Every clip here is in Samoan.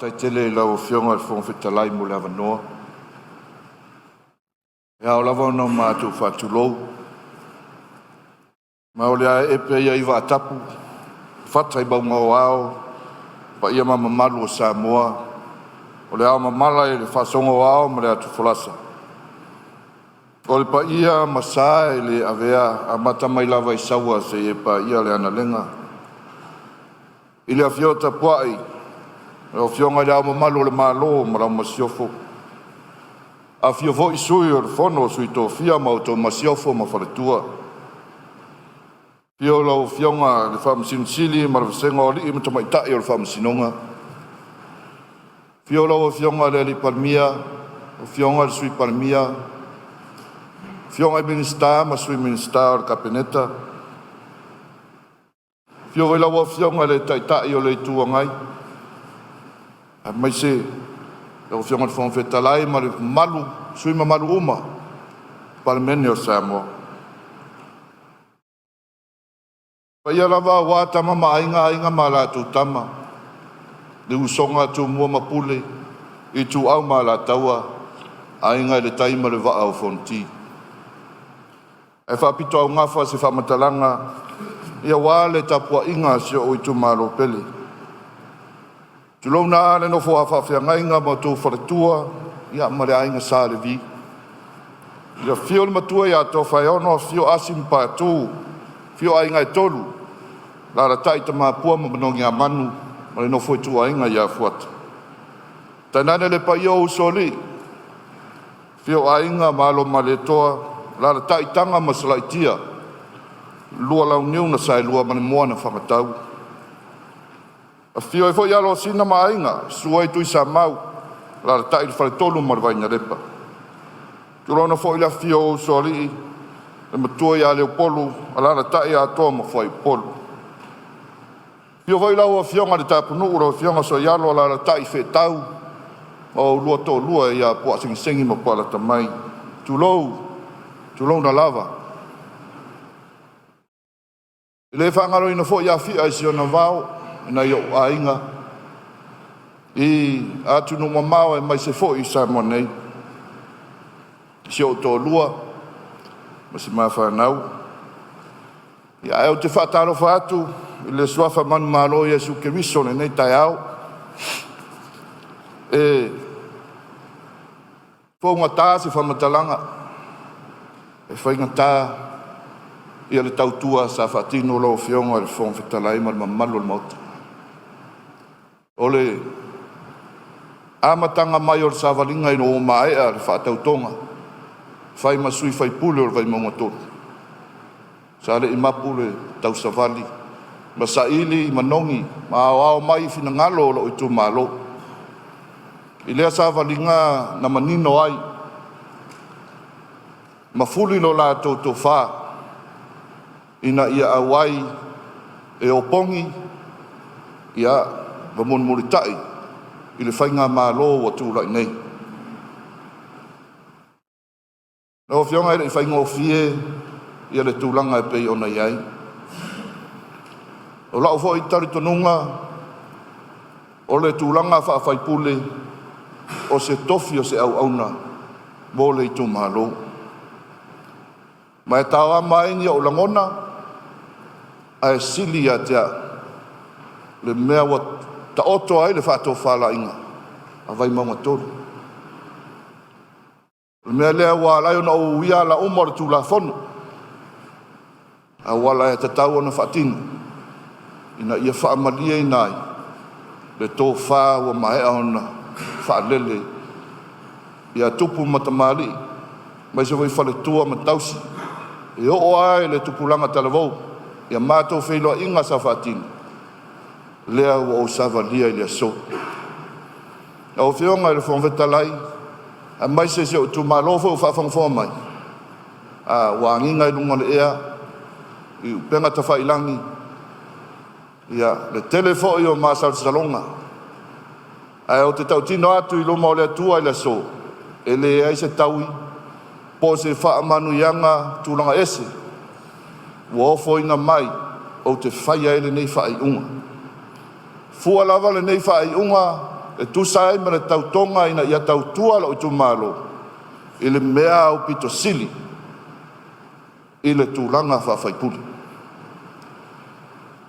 Faafetai tele i lau Afioga i le Fofoga Fetalai mo le avanoa. E ao lava ona matou faatulou, ma o le a ee pea ia i vaatapu fata i mauga o ao paia ma mamalu o Samoa, o le aomamala i le faasooga o ao ma le atufolasa. O le paia ma sa e le avea, amata mai lava i Saua seia paia le Analega. I le afio tapuai lau Afioga i Le Ao Mamalu o le Malo ma lau Masiofo, afio foi Sui o le Fono a Sui Tofia ma outou Masiofo ma Faletua. Afio lau Afioga i le Faamasino Sili ma le vasega o alii ma tamaitai o le Faamasinoga. Afio lau Afioga i le Palemia, afioga i le Sui Palemia, afioga i Minisita ma Sui Minisita o le Kapeneta, afio foi lau Afioga i le Taitai o le Itu Agai, aemaise lau Afioga i le Fofoga Fetalai ma le mamalu o sui usufono mamalu uma o le Palemene o Samoa. O paia lava aua Tama ma Aiga, Aiga ma latou Tama, le usoga a Tumua ma Pule, Ituau ma Alataua, Aiga i le Tai ma le Vaa o Fonoti. Ae faapitoaugafa se faamatalaga aua le tapuaiga a si ou itumalo pele. Tulouna le nofo a faafeagaiga ma outou faletua ma le aiga Sa Levi, le afio o le matua ia Tofaeono, afio Asi ma Patu, afio aiga e tolu, alaalatai Tamapua ma Manogiamanu ma le nofo a ituaiga ia Fuata. Tainane le paia o usoalii, afio Aiga ma alo o Malietoa, alaalatai Taga ma Salaitia, lua Launiu na Saelua ma le moa na fagatau. Afio ai foi Alosina ma Aiga, susu ai Tuisamau, alaalatai le faletolu ma le Vainalepa. Tulouna foi le afifio o usoalii, le matua ia Leupolu, alaalatai Atoa ma Fuaiupolu. Afio foi lau Afioga i le Tapunuu, lau afioga Sooialo alaalatai Feetau ma oulua toalua ia Puaasegisegi ma Puaalatamai. Tulou, tulouna lava. E le faagaloina foi Afia i si ona vao, e nai ou aiga i atunuu mamao aemaise foi Samoa nei, si ou toalua ma si ma fanau. Ae ou te faatalofa atu i le suafa manumalo o Iesu Keriso i lenei taeao. E fougata se faamatalaga, e faigata ia le tautua sa faatino lau Afioga i le Fofoga Fetalai ma le mamalu o le Maota. O le amataga mai o le savaliga ina ua maea le faatautoga, fai ma sui faipule o le Vaimauga 3, sa le i mapu le tausavali ma saili manogi ma aoao mai finagalo o lou itumalo. I lea savaliga na manino ai ma fuli lo latou tofa ina ia auai e opogi ma mulimulitai i le faigamalo ua tulai nei. Lau Afioga e le i faigofie ia le tulaga e pei ona i ai. O lou foi talitonuga o le tulaga faa-faipule, o se tofi o se auauna mo le itumalo. Ma e taoama ai ni ou lagona ae sili ia te au le mea ua taoto ai le faatofalaiga a Vaimauga 3. O le mea lea ua ala ai ona ou uia ala uma o le Tulafono, auala e tatau ona faatino ina ia faamalieina ai le tofa ua maea ona faalele ia tupu ma tamalii, aemaise foi faletua ma tausi, e oo lava i le tupulaga talavou. Ia matou feiloaiga sa faatino, lea ua ou savalia i le aso. Lau Afioga i le Fofoga Fetalai aemaise si ou itumalo foi o faafogafoga mai, a ua agiga i luga o le ea i upega tafailagi ia le tele foi o masalosaloga. Ae ou te tautino atu i luma o le Atua i le aso, e leai se taui po o se faamanuiaga tulaga ese ua ofoina mai ou te faia ai lenei faaiuga. E fua lava lenei faaiuga E tusa ai ma le tautoga ina ia tautua lou itumalo i le mea aupito sili i le tulaga faa-faipule.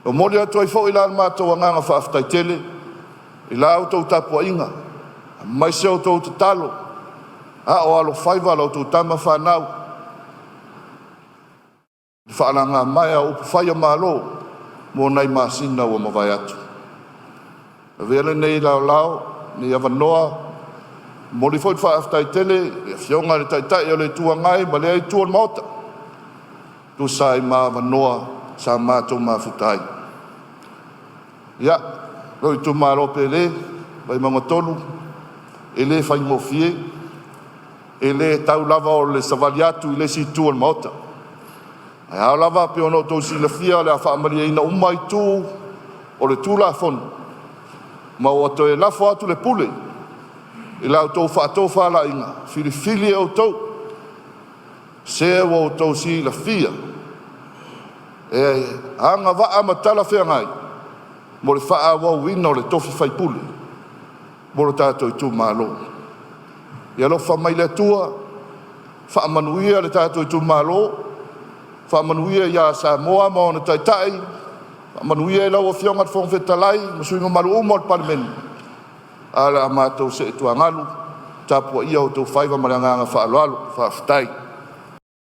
E momoli atu ai foi la matou agaga faafetai tele i la outou tapuaiga, aemaise o outou tatalo a o alofaiva la outou tama fanau i faalagamaea a upufai o Malo mo nai masina ua mavae atu. Avea lenei laolao, lenei avanoa, e momoli foi le faafetai tele i le Afioga i le Taitai o le Itu Agai ma lea itu o le Maota, e tusa ai ma avanoa sa matou mafuta ai. Ia, lou itumalo pele, Vaimauga 3, e le faigofie, e le tau lava o le savali atu i le isi itu o le Maota. Ae ao lava pei ona outou silafia, o le a faamalieina uma itu o le Tulafono, ma ua toe lafo atu le pule i la outou faatofalaiga filifili e outou se ua outou silafia e agavaa ma talafeagai mo le faaauauina o le tofi faipule mo lo tatou itumalo. Ia alofa mai le Atua faamanuia le tatou itumalo, faamanuia ia Samoa ma ona taitai, faamanuia i lau Afioga i le Fofoga Fetalai ma sui usufono mamalu uma o le Palemene. Ae o le a matou see atu i tuagalu e tapuaia o outou faiva ma le agaga faaaloalo. Faafetai.